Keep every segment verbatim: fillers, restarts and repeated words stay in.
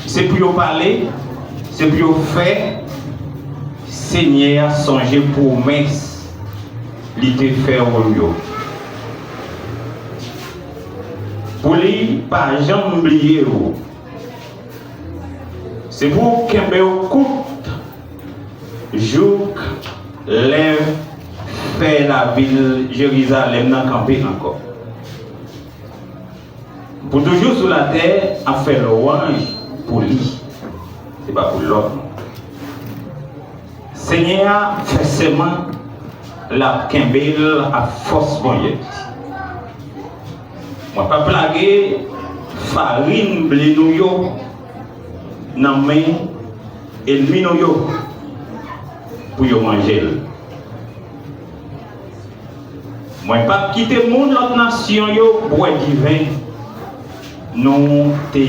Se pou yo pale, se pou yo fè. Senyè a sonje pwomès li te fè w yo. Pou li pa janm bliye w. Se pou w kenbe w kout jouk lè fè lavil Jerizalèm nan kanpe ankò. Pou toujou sou latè ap fè lwanj pou li. Se pa pou lòt non. Senyè a fè sèman l ap kenbe l ak fòs Bondye. Mwen p ap lage farin ble nou yo nan men ènmi nou yo pou yo manje l. Mwen p ap kite moun lòt nasyon yo bwè diven nou te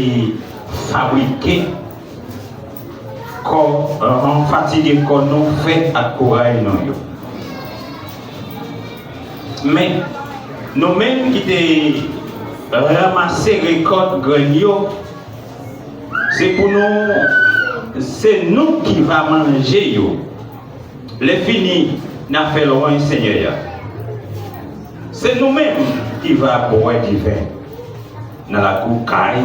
fabrike kò, an, fatige kò nou fè ak kouray nou yo. Men, nou menm ki te ranmase rekòt grenn yo, se pou nou, se nou ki va manje yo. Lè fini, n a fè lwanj Senyè a. Se nou menm ki va bwè diven nan lakou kay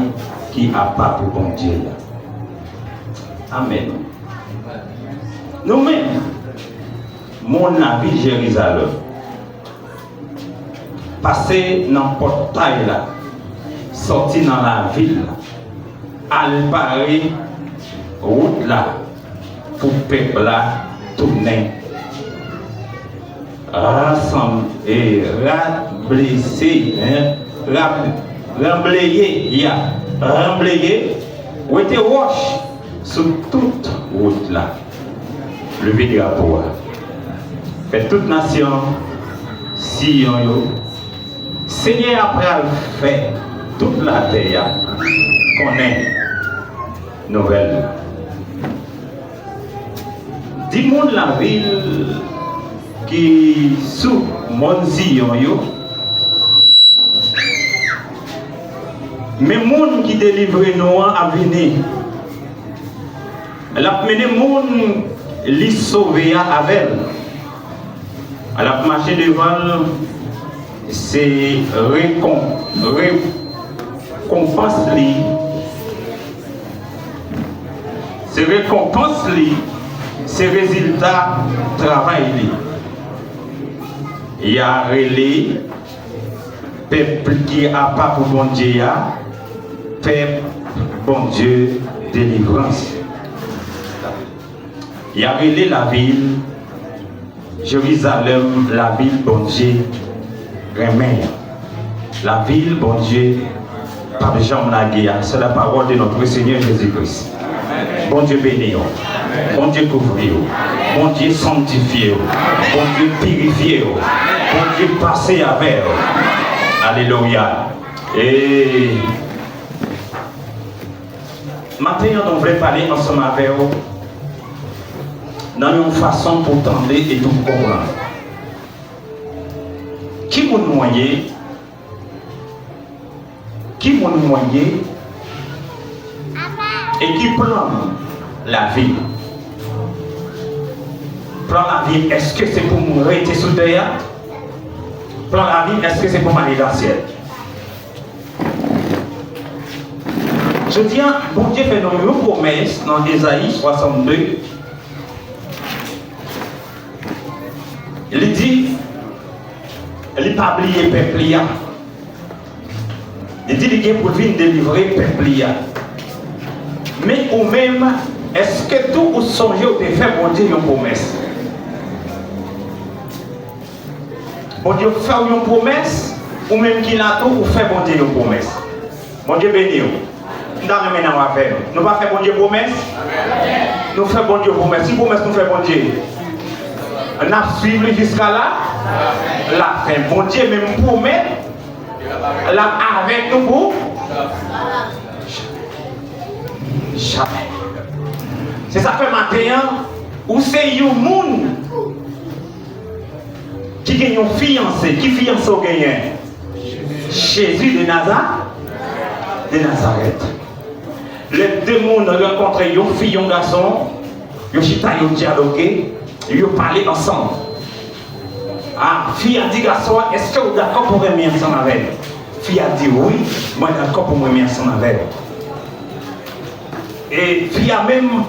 ki apa pou Bondye a. Amèn. Nou menm, moun lavil Jerizalèm, pase nan pòtay la, sòti nan lavil la, al pare wout la pou pèp la tounen. Rasanm e rablese, en, rab, ranbleye, ya, ranbleye, wete wòch sou tout wout la. Leve drapo a. Fè tout nasyon Siyon yo. Senyè a pral fè tout latè a konnen nouvèl la. Di moun lavil ki sou mòn Siyon yo, men moun ki delivre nou an ap vini. L ap mennen moun li sove a avè l. L ap mache devan l, se rekon, rekonpans li. Se rekonpans li, se rezilta travay li. Y a rele pèp ki apa pou Bondye a, pèp Bondye delivrans. Y a rele lavil Jerizalèm, lavil Bondye renmen an. Lavil Bondye p ap janm lage a. C'est la parole de notre Seigneur Jésus-Christ. Bondye beni w. Bondye kouvri w. Bondye sanktifye w. Bondye pirifye w. Bondye pase avè w. Alelouya. E maten an, nou vle pale ansanm avè w nan yon fason pou w tande e tou konprann. Ki moun mwen ye? Ki moun mwen ye? E ki plan lavi? Plan lavi, èske se pou m rete sou tè a? Plan lavi, èske se pou m ale nan syèl? Jodi a, Bondye fè nou yon pwomès nan Ezayi swasannde. Li di, li pa bliye pèp li a. Li di li gen pou l vin delivre pèp li a. Men ou menm, èske tou ou sonje ou te fè Bondye yon pwomès? Bondye fè w yon pwomès, ou menm ki la tou, ou fè Bondye yon pwomès. Bondye beni w. M ta renmen nan w avè nou. Nou pa fè Bondye pwomès? Nou fè Bondye pwomès. Ki pwomès nou fè Bondye? N ap swiv li jiska la, lafen. Bondye menm pwomèt l ap avèk nou pou jamè. Se sa k fè maten an, ou se yon moun ki gen yon fiyanse. Ki fiyanse w genyen? Jezi de Naza-, de Nazarèt. Lè de moun rankontre, yon fi, yon gason, yo chita, yo dyaloge, yo pale ansanm. A, fi a di gason an, èske w dakò pou w renmen ansanm avè l? Fi a di, wi, mwen dakò pou mwen renmen ansanm avè l. E fi a menm,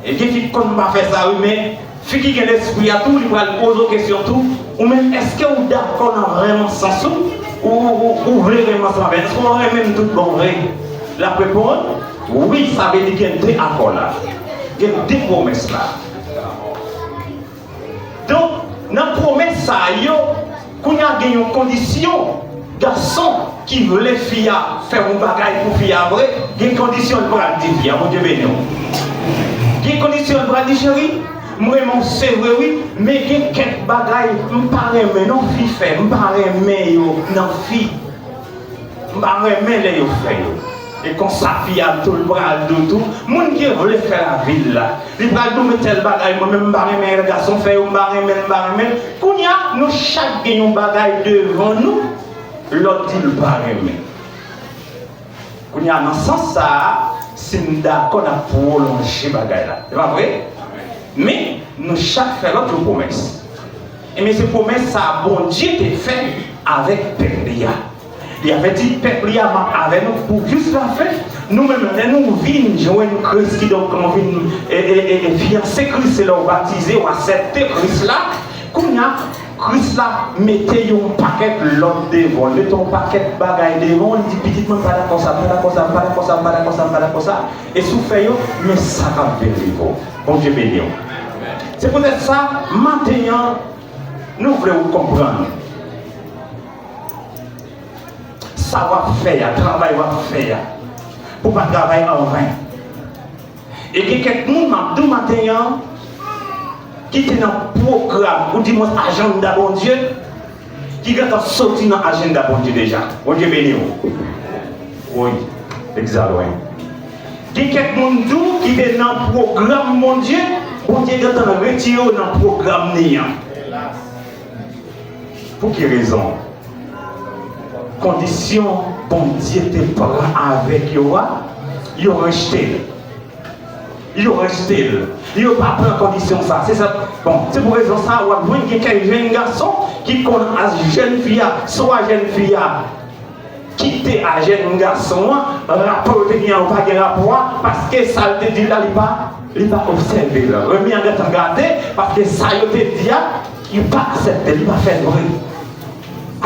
e gen fi k konn pa fè sa wi, men fi ki gen lespri a tou, li pral poze w kesyon tou. Ou menm, èske w dakò nan renmen sans ou? Ou, ou, ou vle renmen ansanm avè l? Èske w renmen m tout bon vre? L ap reponn, wi, sa vle di gen de akò la. Gen de pwomès la. Donk, nan pwomès sa yo, kounye a gen yon kondisyon. Gason ki vle fi a fè yon bagay pou fi a vre, gen kondisyon l pral di fi a, Bondye beni w. Gen kondisyon l pral di, cheri, m renmen w se vre wi, men gen kèk bagay m pa renmen non fi fè, m pa renmen yo nan fi. M pa renmen lè yo fè yo. E konsa fi a tou l pral di w tou, moun ki vle fè lavi l la, li pral di w, men tèl bagay, mwen menm m pa renmen lè gason fè yo, m pa renmen l, m pa renmen l. Kounye a, nou chak gen yon bagay devan nou, lòt di l pa renmen. Kounye a, nan sans sa a, si n dakò, n ap pwolonje bagay la. Se pa vre? Men, nou chak fè lòt yon pwomès. Ebyen, se pwomès sa a Bondye te fè avèk pèp li a. Li avèti pèp li a, m ap avè nou pou jis lafen. Nou menm, lè nou vin jwenn Kris, kidonk, nou vin e, e, e, e, fiyanse Kris, se lè w batize, w aksepte Kris la. Kounye a, Kris la mete yon pakèt lòd devan w, li mete yon pakèt bagay devan w, li di, pitit mwen, m pa dakò sa, m pa dakò sa, m pa dakò sa, m pa dakò sa, m pa dakò sa. E si w fè yo, men sa k ap vin rive w. Bondye beni w. Se poutèt sa, maten an, nou vle w konprann. Sa w ap fè a, travay w ap fè a, pou pa travay an ven. E gen kèk moun, m ap di w maten an, ki te nan pwogram, oudimwens ajanda Bondye, ki gentan soti nan ajanda Bondye deja. Bondye beni w. Wi, egzalwen. Gen kèk moun tou ki te nan pwogram Bondye, Bondye gentan retire yo nan pwogram li an. Pou ki rezon? Kondisyon Bondye te pran avèk yo a, yo rejte l. Yo rejte l. Yo pa pran kondisyon sa. Se sa. Bon, se pou rezon sa, w ap jwenn gen kèk jèn gason ki konn ak jèn fi a, swa jèn fi a kite a jèn gason an, rapò yo te gen an, yo pa gen rapò a, paske sa l te di la, li pa, li pa obsève l. Remi an gentan gate, paske sa yo te di a, li pa aksepte, li pa fè l vre.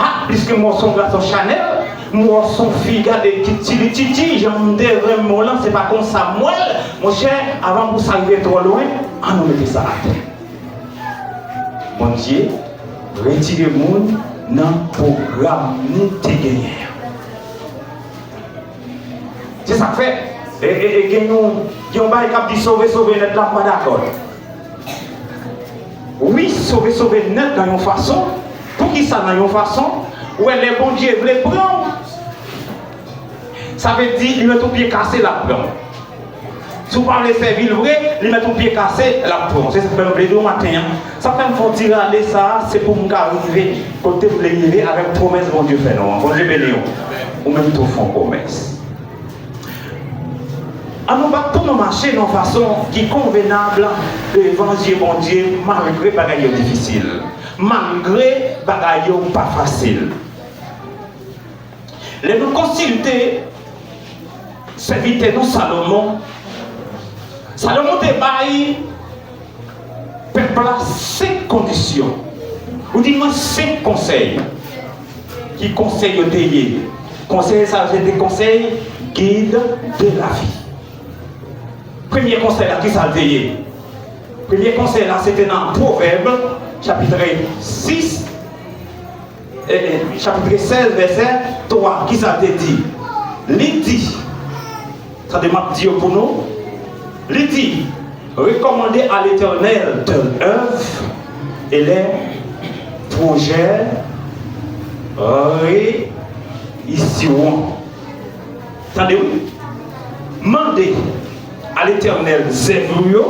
A, piske m wè w se yon gason chanèl, m wè w se yon fi, gade ki ti li titi, jan m te renmen w lan, se pa konsa m wè l, monchè, avan pou sa rive twò lwen, ann nou mete sa atè. Bondye retire moun nan pwogram nou te genyen an. Se sa k fè, e, e, e gen yon, gen yon bagay k ap di sove, sove nèt la, m pa dakò. Wi, sove, sove nèt nan yon fason. Poukisa nan yon fason? Ou wè, lè Bondye vle pran w, sa vle di li mete yon pye kase, l ap pran w. Si w pa vle sèvi l vre, li mete yon pye kase, l ap pran w. Se sa k fè m vle di w maten an. Sa k fè m fè yon ti rale sa a, se pou m ka rive kote m vle rive avèk pwomès Bondye fè nou an. Bondye beni w. Ou menm tou fè yon pwomès. Ann nou bat pou nou mache nan yon fason ki konvenab devan zye Bondye, malgre bagay yo difisil, malgre bagay yo pa fasil. Lè nou konsilte sèvitè nou Salomon, Salomon te bay pèp la senk kondisyon, oudimwens senk konsèy. Ki konsèy yo te ye? Konsèy sa yo se te konsèy gid de lavi. Premye konsèy la, ki sa l te ye? Premye konsèy la, se te nan Pwovèb, chapit sis, e, e, chapit sèz, vèsè twa, ki sa l te di? Li di, tande, m ap di yo pou nou. Li di, recommandez à l'Éternel tes œuvres et les projets réussiront. Tande wi. Mande a Letènèl zèv ou yo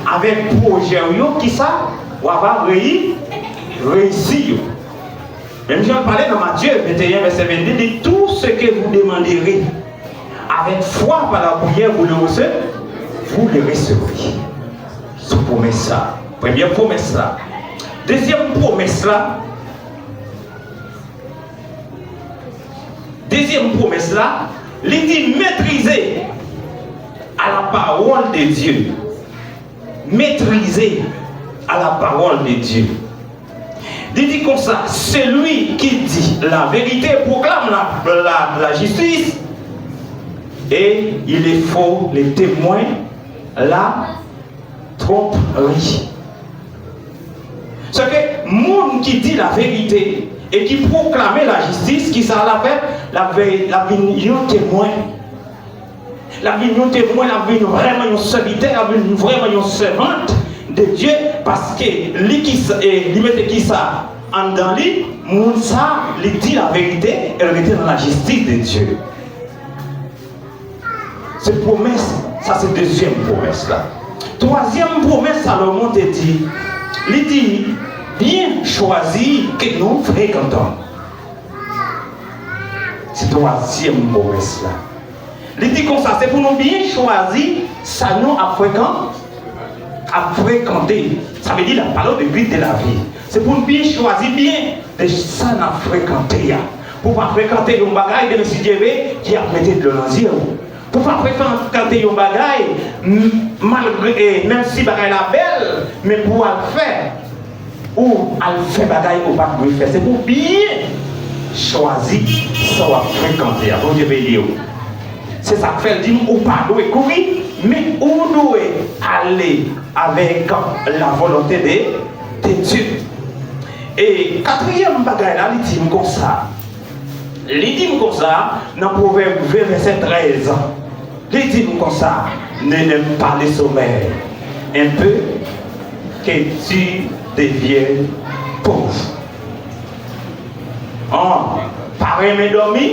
avèk pwojè w yo, kisa w ava reyi, reyisi yo. Menm jan l pale nan Matye venteyen, vèsè vennde, li di, tout ce que vous demanderez Avec foi, par la prière, vous le recevez, vous le recevrez. Se pwomès sa. Premye pwomès la. Dezyèm pwomès la. Dezyèm pwomès la, li di maîtrisez à la parole de Dieu. Maîtrisez à la parole de Dieu. Li di konsa, celui qui dit la vérité proclame la, la, la justice, et il est faux le témoin la tromperie. Se ke moun ki di la verite e ki pwoklame la jistis, ki sa l ap fè? L ap vin yon temwen. L ap vin yon temwen, l ap vin vrèman yon sèvitè, l ap vin vrèman yon sèvant de Dye, paske li ki sa, e li mete ki sa anndan li, moun sa, li di la verite, e l rete nan la jistis de Dye. Se pwomès, sa se dezyèm pwomès la. Twazyèm pwomès Salomon te di, li di, byen chwazi ke nou frekantan. Se twazyèm pwomès la. Li di konsa, se pou nou byen chwazi sa nou ap frekan, ap frekante. Sa vle di, l ap pale w de grid de lavi. Se pou nou byen chwazi byen de sa n ap frekante a. Pou w pa frekante yon bagay, demen si Dye vle, ki ap mete dlo nan zye w. Pou w pa frekante yon bagay, m- malgre, e, menm si bagay la bèl, men pou w al fè, ou al fè bagay ou pa t dwe fè. Se pou w byen chwazi sa w ap frekante a. Bondye beni w. Se sa k fè l di m, ou pa dwe kouri, men ou dwe ale avèk la volonte de, de Dye. E katriyèm bagay la, li di m konsa. Li di m konsa, nan Pwovèb ven, vèsè trèz, li di m konsa, ne n'aime pas le sommeil un peu que tu deviennes pauvre. An, pa renmen dòmi?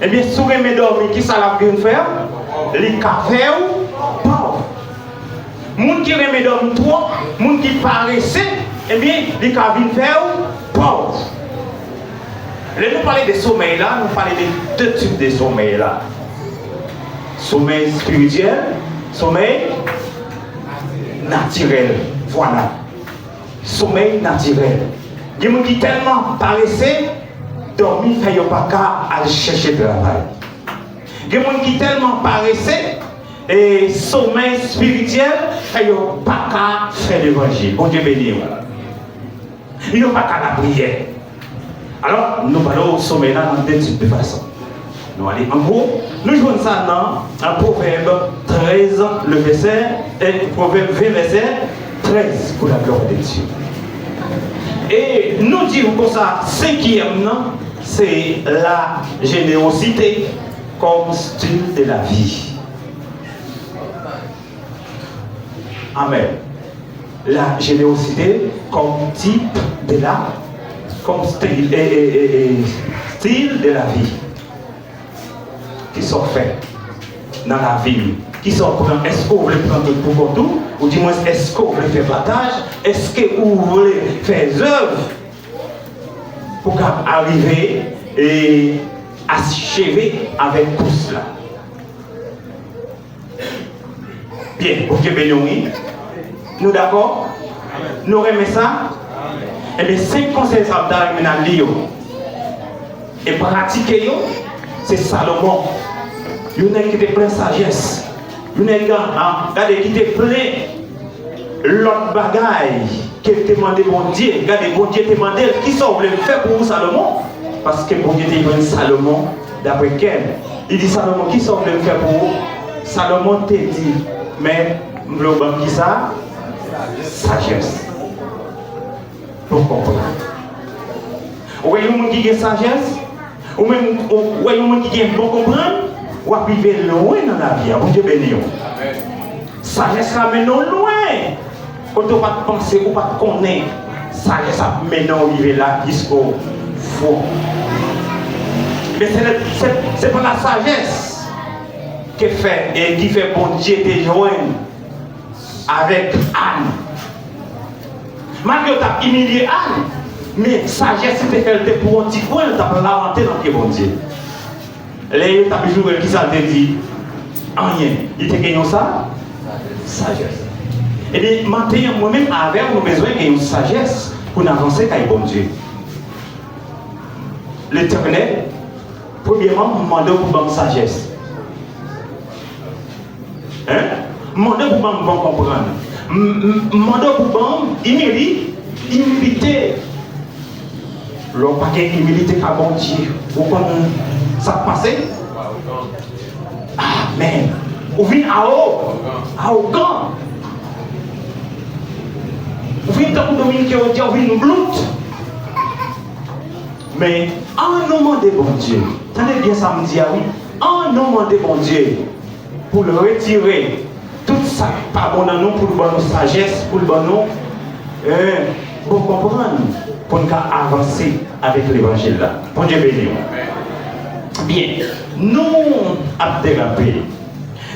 Ebyen, si w renmen dòmi, ki sa l ap vin fè? Li ka fè w pòv. Moun ki renmen dòmi twòp, moun ki parese, ebyen, li ka vin fè w pòv. Lè nou pale de somèy la, nou pale de de tip de somèy la. Somèy espirityèl, somèy natirèl. Vwala. Somèy natirèl. Gen moun ki tèlman parese, dòmi fè yo pa ka al chèche travay. Gen moun ki tèlman parese, e somèy espirityèl fè yo pa ka fè levanjil. Bondye beni w. Yo pa ka lapriyè. Alò, nou pale w somèy la nan de tip de fason. Nou ale an gwo, nou jwenn sa nan, nan Pwovèb trèz, le vèsè, e Pwovèb ven, vèsè trèz, pour la gloire de Dieu. E nou di w konsa, senkyèm nan, se la générosité comme style de la vie. Amèn. La générosité comme type de la, comme style, e, e, e, e, style de la vie. Kisa w fè nan lavi w? Kisa w pran? Èske w vle pran tout pou kont ou? Oudimwens, èske w vle fè pataj? Èske ou vle fè zèv pou w ka arive e acheve avèk kous la? Byen, Bondye beni w, wi. Nou dakò? Nou renmen sa? Ebyen, senk konsèy sa a, m ta renmen n al li yo e pratike yo, se Salomon. Yon nèg ki te plen sajès. Yon nèg, a, a, gade, ki te plen lòt bagay ke l te mande Bondye. Gade, Bondye te mande l, kisa w vle m fè pou ou, Salomon? Paske Bondye te jwenn Salomon dapre kè l. Li di Salomon, kisa w vle m fè pou ou? Salomon te di, men, m vle w ban m kisa? Sajès. Pou w konprann. Ou wè yon moun ki gen sajès, ou menm, ou wè yon moun ki gen bon konprann, w ap rive lwen nan lavi a. Bondye beni w. Sajès la mennen w lwen. Kote w pa t panse, ou pa t konnen. Sajès ap mennen w rive la, jisko fon. Men se, se, se pa la sajès ke fè, e ki fè Bondye te jwenn avèk Ann. Malgre yo t ap imilye Ann, men sajès li te fè l te pran yon ti kwen, l t ap lamante nan pye Bondye. Lè yo t ap joure l, kisa l te di? Anyen. Li te gen yon sa? Sajès. Ebyen, maten an, mwen menm avè w, nou bezwen gen yon sajès pou n avanse kay Bondye. Letènèl, premyèman, m mande w pou ban m sajès. Hein? M mande w pou ban m bon konprann. M, m, m mande w pou ban m imili-, imilite. Lè w pa gen imilite ka Bondye, ou konn sa k pase? Amèn. Ou vin awo-, awogan. Ou vin tankou Dominiken yo di, ou vin blout. Men, ann nou mande Bondye. Tande byen sa m di a, wi. Ann nou mande Bondye pou l retire tout sa k pa bon nan nou, pou l ban nou sajès, pou l ban nou, eh, bon konprann, pou n ka avanse avèk levanjil la. Bondye beni w. Byen, nou ap derape.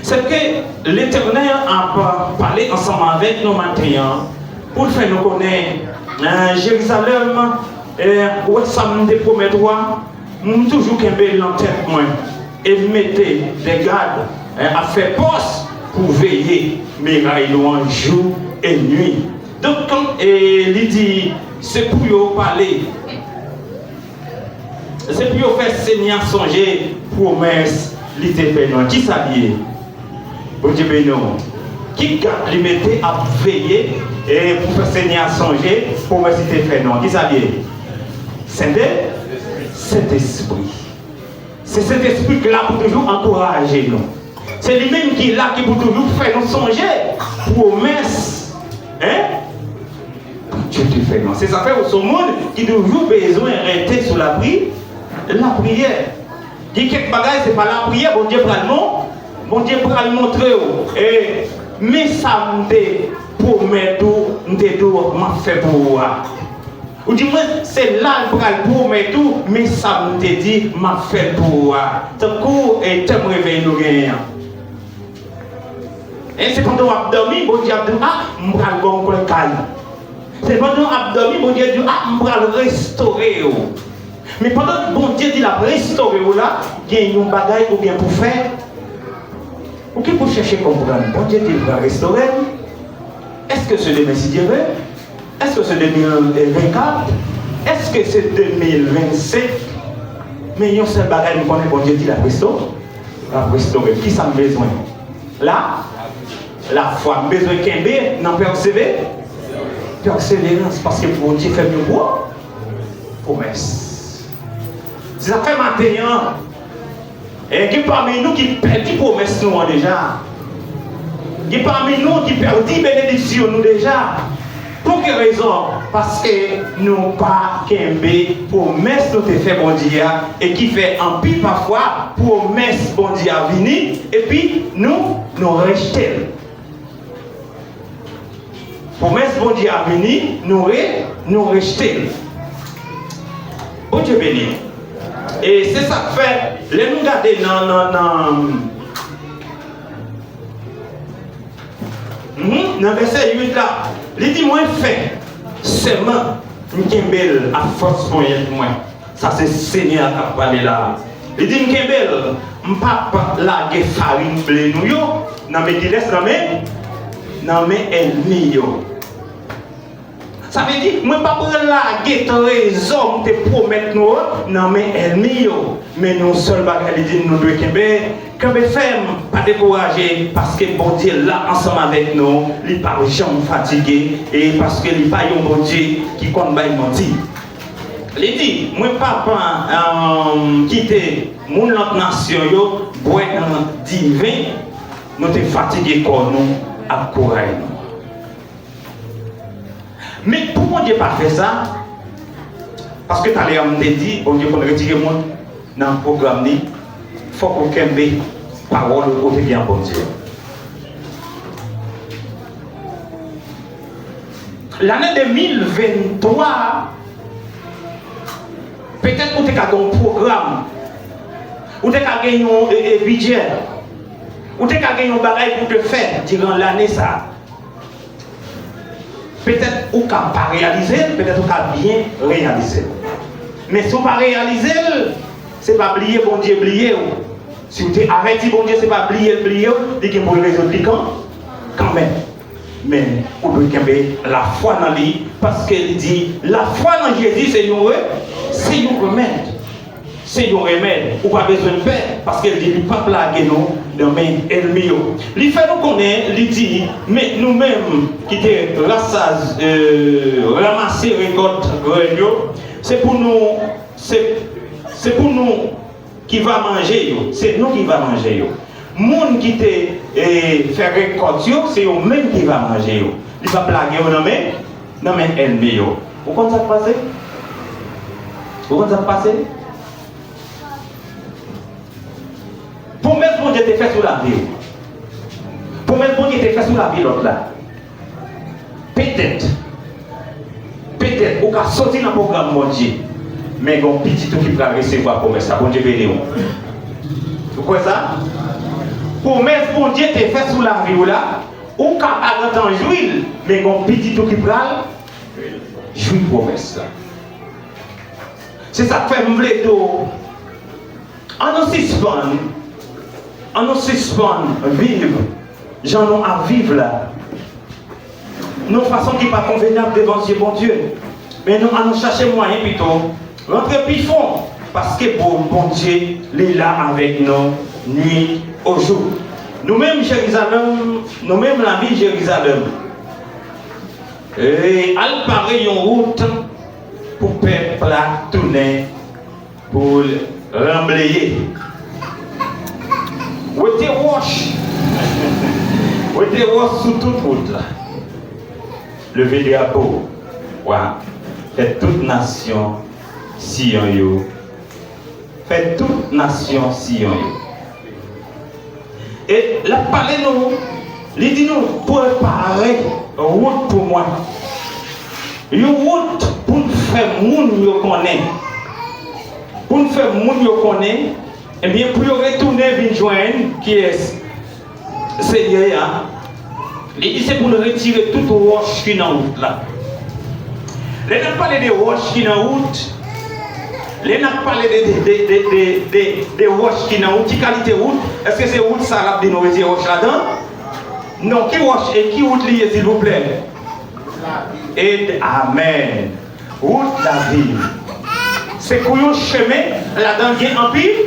Se ke Letènèl ap pale ansanm avèk nou maten an, pou l fè nou konnen, eh, Jerizalèm, eh, ou wè sa m te pwomèt ou a, m toujou kenbe l nan tèt mwen, e m mete de gad, eh, ap fè pòs pou veye miray nou an jou e nuit. Donk, e li di, se pou yo pale, se pou yo fè Senyè a sonje pwomès li te fè nou an. Kisa l ye? Bondye beni w. Ki gad li mete ap veye, e pou fè Senyè a sonje pwomès li te fè nou an? Kisa l ye? Sente-, Sentespri. Se Sentespri ki la pou toujou ankouraje nou. Se li menm ki la ki pou toujou fè nou sonje pwomès, hein? Bondye te fè nou. Se sa fè ou se yon moun ki toujou bezwen rete sou lapri-, lapriyè. Gen kèk bagay, se pa lapriyè, Bondye pral mon-, Bondye pral montre w. E, men sa m te pwomèt ou, m te di w m ap fè pou ou a. Ou di mwen, se la l pral pwomèt ou, men sa m te di, m ap fè l pou ou a. Tankou, e, tèm revèy nou genyen an. E se pandan w ap dòmi, Bondye ap di w, a, m pral ba w yon kout kay. Se pandan w ap dòmi, Bondye di w, a, m pral restore w. Men pandan Bondye di l ap restore w la, gen yon bagay ou gen pou fè. Ou ki pou chèche konprann. Bondye di l pral restore m. Èske se demen, si Dye vle? Èske se de mil vennkat? Èske se de mil vennsenk? Men yon sèl bagay m konnen, Bondye di l ap resto-, l ap restore m. Kisa m bezwen? La, lafwa. M bezwen kenbe nan pèseve-, pèseverans, paske Bondye fè m yon gwo pwomès. Se sa k fè maten an, e gen pami nou ki pèdi pwomès nou an deja. Gen pami nou ki pèdi benediksyon nou deja. Pou ki rezon? Paske nou pa kenbe pwomès nou te fè Bondye a, e ki fè anpil pafwa pwomès Bondye a vini, epi nou, nou rejte l. Pwomès Bondye a vini, nou re-, nou rejte l. Bondye beni. E se sa k fè, lè nou gade nan, nan, nan, mhm, nan vèsè uit la, li di, mwen fè sèman, m kenbe l ak fòs ponyèt mwen. Sa se Senyè a k ap pale la. Li di, m kenbe l, m p ap lage farin ble nou yo nan men kilès? Nan men, nan men ènmi yo. Sa vle di, mwen p ap lage trezò m te pwomèt nou an nan men ènmi yo. Men yon sèl bagay li di n nou dwe kenbe, kenbe fèm, pa dekouraje, paske Bondye la ansanm avèk nou, li p ap janm fatige, e paske li pa yon Bondye ki konn bay manti. Li di, mwen p ap, um, kite moun lòt nasyon yo bwè nan diven nou te fatige kò nou ak koray nou. Men pou Bondye pa fè sa, paske talè a m te di, Bondye konn retire moun nan pwogram li, fòk ou kenbe pawòl ou te gen ak Bondye. Lane de mil venntwa, petèt ou te ka gen yon pwogram, ou te ka gen yon, e, e, bidjè, ou te ka gen yon bagay pou te fè diran lane sa a. Petèt ou ka pa reyalize l, petèt ou ka byen reyalize l. Men si w pa reyalize l, Se pa bliye Bondye bliye w. Si w te avèti Bondye, se pa bliye l bliye w, li gen pou l rezoud li kan, kanmenm. Men, ou dwe kenbe lafwa nan li, paske li di, lafwa nan Jezi se yon re-, se yon remèd. Se yon remèd. Ou pa bezwen pè, paske l di li p ap lage nou nan men ènmi yo. Li fè nou konnen, li di, men nou menm ki te rasaz-, e, ranmase rekòt grenn yo, se pou nou, se, se pou nou ki va manje yo, se nou ki va manje yo. Moun ki te, e, fè rekòt yo, se yo menm ki va manje yo. Li p ap lage yo nan men, nan men ènmi yo. Ou konn sa k pase? Ou konn sa k pase? Pwomès Bondye te fè sou lavi w. Pwomès Bondye te fè sou lavi lòt la. Petèt, petèt, ou ka soti nan pwogram Bondye, men gen yon pitit ou ki pral resevwa pwomès la. Bondye beni w. Ou kwè sa? Pwomès Bondye te fè sou lavi w la, ou ka pa gentan jwi l, men gen yon pitit ou ki pral jwi pwomès la. Se sa k fè m vle di w, ann nou sispann, ann nou sispann viv jan nou ap viv la, nan yon fason ki pa konvenab devan zye Bondye. Men nou, ann nou chache mwayen pito rantre pi fon, paske Bon-, Bondye, li la avèk nou nuit au jour. Nou menm Jerizalèm, nou menm lavil Jerizalèm, e, al pare yon wout pou pèp la tounen pou l ranbleye. Wete wòch. Wete wòch sou tout wout la. Leve drapo wa. Fè tout nasyon Siyon yo. Fè tout nasyon Siyon yo. E l ap pale nou, li di nou, prepare wout pou mwen. Yon wout pou n fè moun yo konnen. Pou n fè moun yo konnen, ebyen, pou yo retounen vin jwenn kiyès? Senyè a. Li di se pou n retire tout wòch ki nan wout la. Lè n ap pale de wòch ki nan wout, lè n ap pale de, de, de, de, de, de wòch ki nan wout, ki kalite wout? Èske se wout sa l ap di nou retire wòch ladan? Non, ki wòch e ki wout li ye, silvouplè? Ed, amèn. Wout lavi. Se kou yon chemen, ladan gen anpil,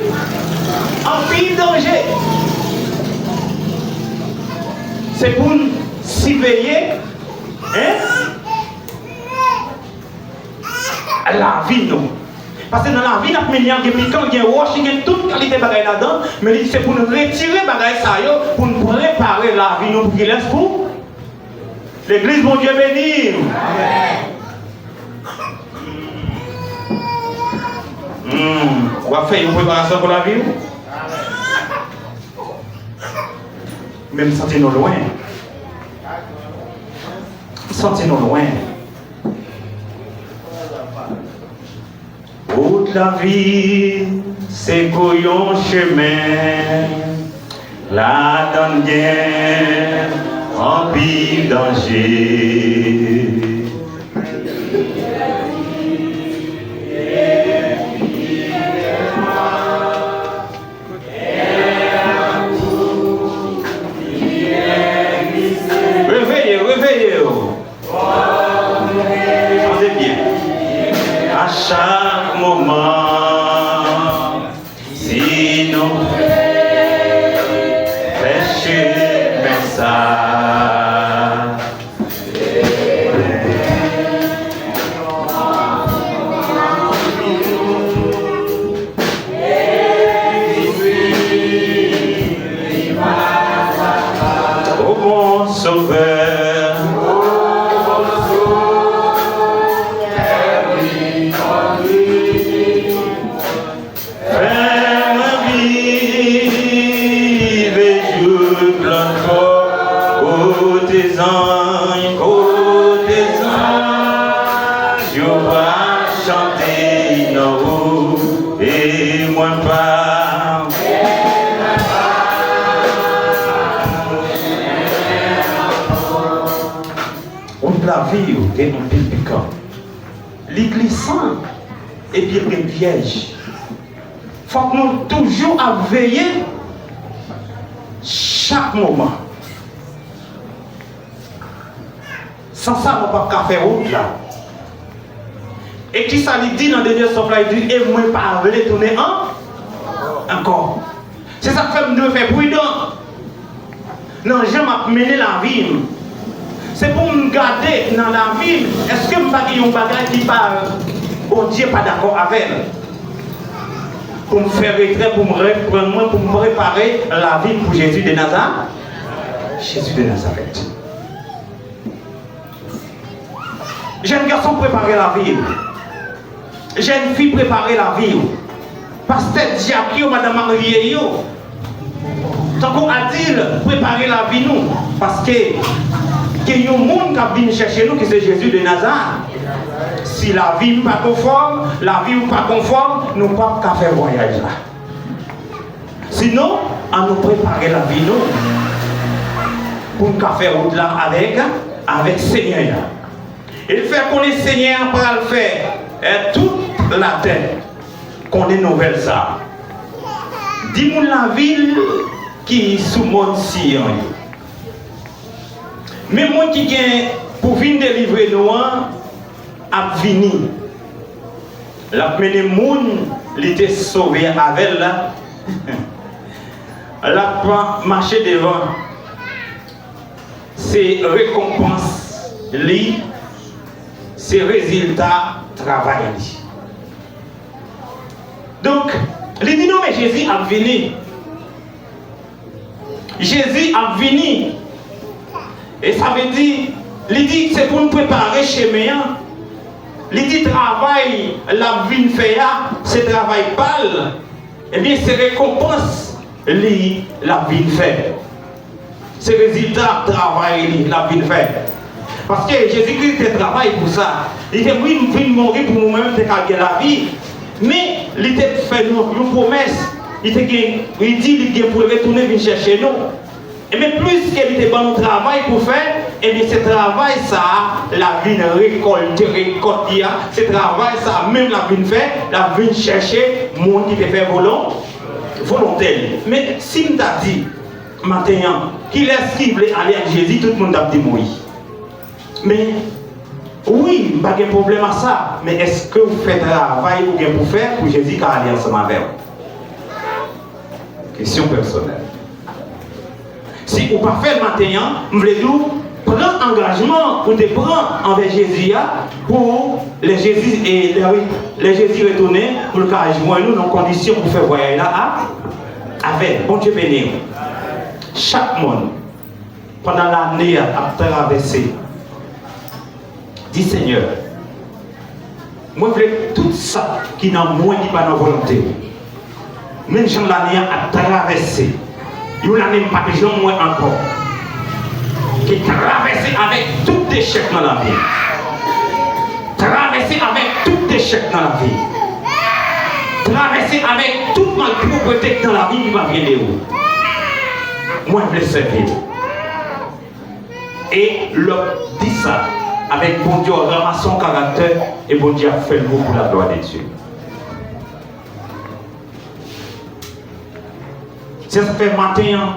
anpil danje. Se pou n siveye, en, lavi nou. Paske nan lavi n ap mennen an, gen pikan, gen wòch, gen tout kalite bagay ladan, men li di se pou n retire bagay sa yo, pou n prepare lavi nou pou kilès? Pou legliz. Bondye beni w. Hmm, w ap fè yon preparasyon pou lavi w? Men m santi nou lwen. M santi nou lwen. Wout lavi se kou yon chemen, ladan l gen anpil danje. Reveye, reveye w. Tande byen. A chak moman, si nou fè chemen sa, O bon Sovè, fè mwen viv jouk lòt fwa, kote zanj, kote zanj yo va chante non ou, e mwen pa. Wout lavi yo gen anpil pikan. Li glisan, epi l gen pyèj. Fòk nou toujou ap veye chak moman. San sa, nou p ap ka fè wout la. E kisa li di nan dènye stwòf la? Li di, "E mwen pa vle tounen an, ankò." Se sa k fè m dwe fè pridan nan jan m ap mennen lavi m. Se pou m gade nan lavi m, èske m pa gen yon bagay ki pa, Bondye pa dakò avè l? Pou m fè retrè, pou m reprann mwen, pou m prepare lavi m pou Jezi de Naza-, Jezi de Nazarèt. Jèn gason, prepare lavi w. Jèn fi, prepare lavi w. Pastè, dyak yo, madanm marye yo, tankou Adil, prepare lavi nou. Paske gen yon moun k ap vin chèche nou, ki se Jezi de Nazarèt. Si lavi m pa konfòm, lavi w pa konfòm, nou p ap ka fè vwayaj la. Sinon, ann nou prepare lavi nou pou n ka fè wout la avèk, avèk Senyè a. E l fè konnen Senyè a pral fè, eh, tout latè konnen nouvèl sa a. Di moun lavil ki sou mòn Siyon yo, men mwen ki gen pou vin delivre nou an ap vini. L ap mennen moun li te sove avè l la. L ap mache devan. Se rekonpans li, se rezilta travay li. Donk, li di nou, men Jezi ap vini. Jezi ap vini. E sa vle di, li di se pou n prepare chemen an. Li di travay l ap vin fè a, se travay pa l. Ebyen, se rekonpans li l ap vin fè. Se rezilta travay li l ap vin fè. Paske Jezikri te travay pou sa. Li te vin, vin mouri pou nou menm te ka gen lavi. Men, li te fè nou yon pwomès. Li te gen, li di li gen pou l retounen vin chèche nou. Ebyen, pliske li te ban nou travay pou fè, ebyen, se travay sa a l ap vin rekòlte rekòt li a. Se travay sa a menm l ap vin fè, l ap vin chèche moun ki te fè volon-, volonte l. Men, si m ta di, maten an, kilès ki vle ale ak Jezi, tout moun t ap di m wi. Men, wi, m pa gen pwoblèm a sa, men èske w fè travay ou gen pou fè pou Jezi ka ale ansanm avè w? Kesyon pèsonèl. Si ou pa fè l maten an, m vle di w, pran angajman ou te pran anvè Jezi a pou lè Jezi, e, lè, lè Jezi retounen, pou l ka jwenn ou nan kondisyon pou fè vwayaj la a, avè l. Bondye beni w. Chak moun, pandan lane a ap travèse, di, Senyè, mwen vle tout sa ki nan mwen ki pa nan volonte w. Menm jan lane an ap travèse, yon lane m pa t janm wè ankò, ki travèse avèk tout echèk nan lavi. Travèse avèk tout echèk nan lavi. Travèse avèk tout malpwoprete k nan lavi ki pa vyen de ou. Mwen vle sèvi w. E lè w di sa, avèk Bondye w ranmase yon karaktè, e Bondye ap fè l pou, pou laglwa de Dye. Se sa k fè maten an,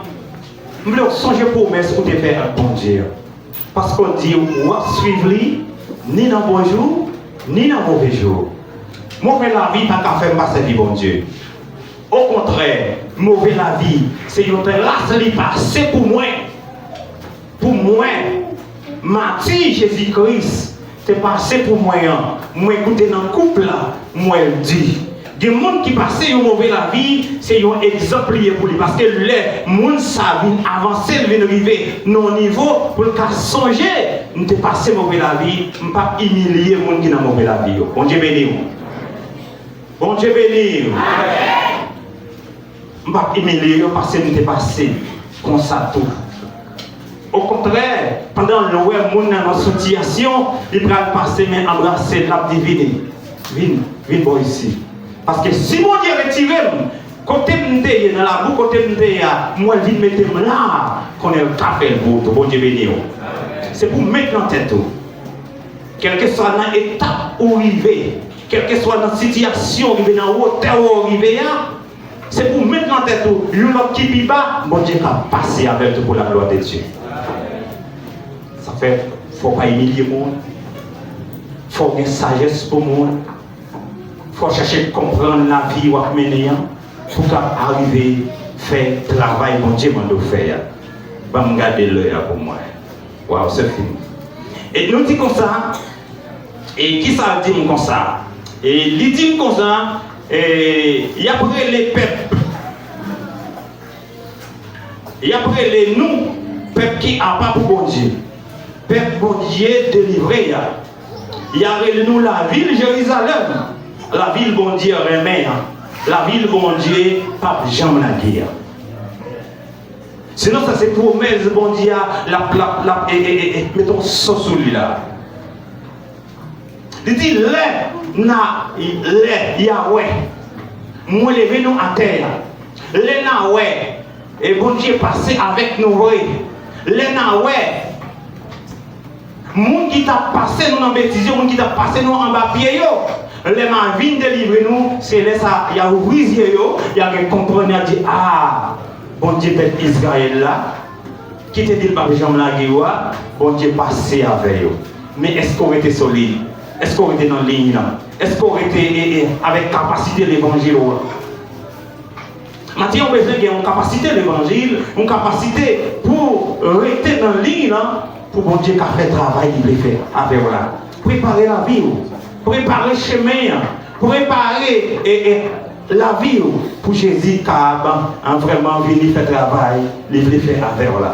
m vle w sonje pwomès ou te fè ak Bondye an. Paske w di w ap swiv li, ni nan bon jou, ni nan move jou. Move lavi pa ka fè m pa sèvi Bondye. Okontrè, move lavi, se yon tras li pase pou mwen. Pou mwen, mati Jezi Kris te pase pou mwen an, mwen koute nan koup la, m wè l di. Gen moun ki pase yon move lavi, se yon egzanp li ye pou li. Paske lè moun sa vin avanse, l vin rive nan yon nivo pou l ka sonje, m te pase move lavi, m p ap imilye moun ki nan move lavi yo. Bondye beni w. Bondye beni w. M p ap imilye yo paske m te pase konsa tou. Okontrè, pandan l wè moun nan nan sitiyasyon, li pral pase men anbrase l, l ap di, "Vini, vin, vin bò isi." Paske si Bondye retire m, kote m te ye nan labou, kote m te ye a, m wè l vin mete m la, konnen l ka fè l pou ou tou. Bondye beni w. Se pou w met nan tèt ou. Kèlkeswa nan etap ou rive, kèlkeswa nan sitiyasyon ou rive, nan wotè ou rive a, Se pou w met nan tèt ou, yon lòt ki pi ba, Bondye ka pase avè l tou pou la gloire de Dieu. Sa fè, fò w pa imilye moun. Fò w gen sajès pou moun. Fò w chache konprann lavi w ap mennen an pou w ka arive fè travay Bondye mande w fè a. Ban m gade lè a pou mwen. Waw, se fini. E nou di konsa, e kisa l di m konsa? E li di m konsa, e, y ap rele pèp, y ap rele nou pèp ki apa pou Bondye, pèp Bondye delivre a. Y a rele nou lavil Jerizalèm, lavil Bondye renmen an, lavil Bondye p ap janm lage a. Sinon, sa se pwomès Bondye a, l ap, l ap, l ap, e, e, e, e, mete yon so sou li la. Li di, lè na, lè Yahweh, mwen leve nou atè a. Lè na wè, e Bondye pase avèk nou vre. Lè na wè, moun ki t ap pase nou nan betiz yo, moun ki t ap pase nou anba pye yo, lè m a vin delivre nou, se lè sa a y a ouvri zye yo, y a gen konprann, y a di, a, Bondye pèp Izrayèl la, ki te di l p ap janm lage yo a, Bondye pase avè yo. Men èske w rete solid? Èske w rete nan liy lan? Èske w rete, e, e, avèk kapasite levanjil ou an? Maten an, w bezwen gen yon kapasite levanjil, yon kapasite pou rete nan liy lan, pou Bondye ka fè travay li vle fè avè w la. Prepare lavi w, prepare chemen an, prepare, e, e, lavi w pou Jezi kab, an, vrèman vini fè travay li vle fè avè w la.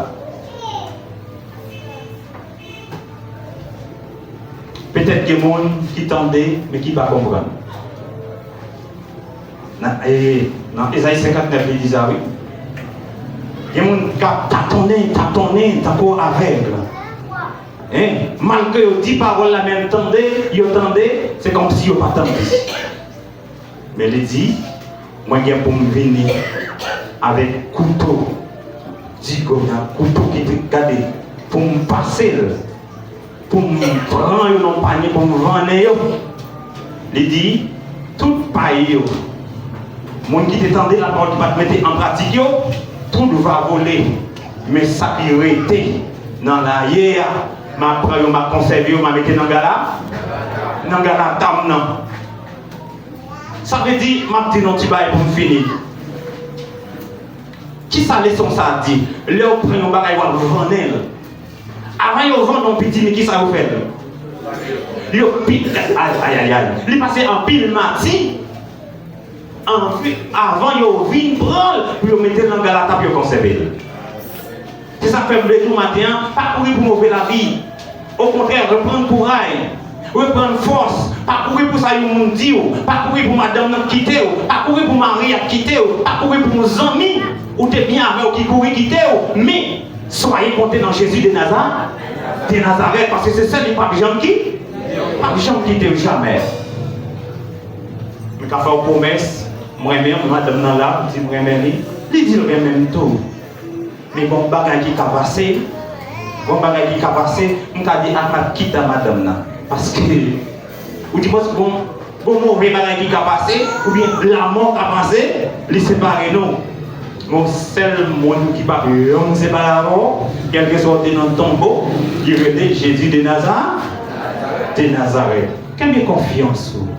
Petèt gen moun ki tande, men ki pa konprann. Nan, e, nan Ezayi senkantnèf, li di sa, wi. Gen moun k ap tatonnen, tatonnen, tankou avèg. Hein? Malgre yo di pawòl la, men tande, yo tande, se kòmsi yo pa tande. Men li di, mwen gen pou m vini avèk kouto, digo nan kouto ki te gade, pou m pase l, pou m pran yo nan panye, pou m vannen yo. Li di, tout pay yo, moun ki te tande lapawòl ki pa t mete an pratik yo, tout va vole. Men sa ki rete nan laye a, m a pran yo, m a konsève yo, m a mete nan gala, nan gala tam nan. Sa vle di, m ap di nou ti bagay pou m fini. Kisa leson sa a di? Lè w pran yon bagay, w ap vannen l. Avan yo vann yon pitimi, kisa yo fè l? Yo pi-, ay, ay, ay, ay. Li pase anpil mati, anvi-, avan yo vin pran l pou yo mete l nan gala tam, yo konsève l. Se sa k fè m vle di w maten an, pa kouri pou move lavi. Okontrè, reprann kouray, reprann fòs. Pa kouri pou sa yon moun di w, pa kouri pou madanm nan kite w, pa kouri pou mari a kite w, pa kouri pou yon zanmi ou te byen avè w ki kouri kite w. Men, soyez konte nan Jezi de Naza-, de Nazarèt, paske se sèl li p ap janm ki-, p ap janm kite w jamè. M ka fè w pwomès, mwen menm, madanm nan la, m di m renmen li, li di l renmen m tou. Men gon bagay ki ka pase, gon bagay ki ka pase, m ka di, a, m ap kite madanm nan. Paske, ou di, mwen, gon, gon move bagay ki ka pase, oubyen lanmò ka pase, li separe nou. Gon sèl moun ki p ap janm separe avè w, kèlkeswa w te nan tonbo, li rele Jezi de Naza-, de Nazarèt. Kenbe konfyans ou.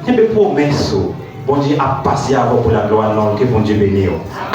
Kenbe pwomès ou. Bondye ap pase avè w pou laglwa non l. Ke Bondye beni w.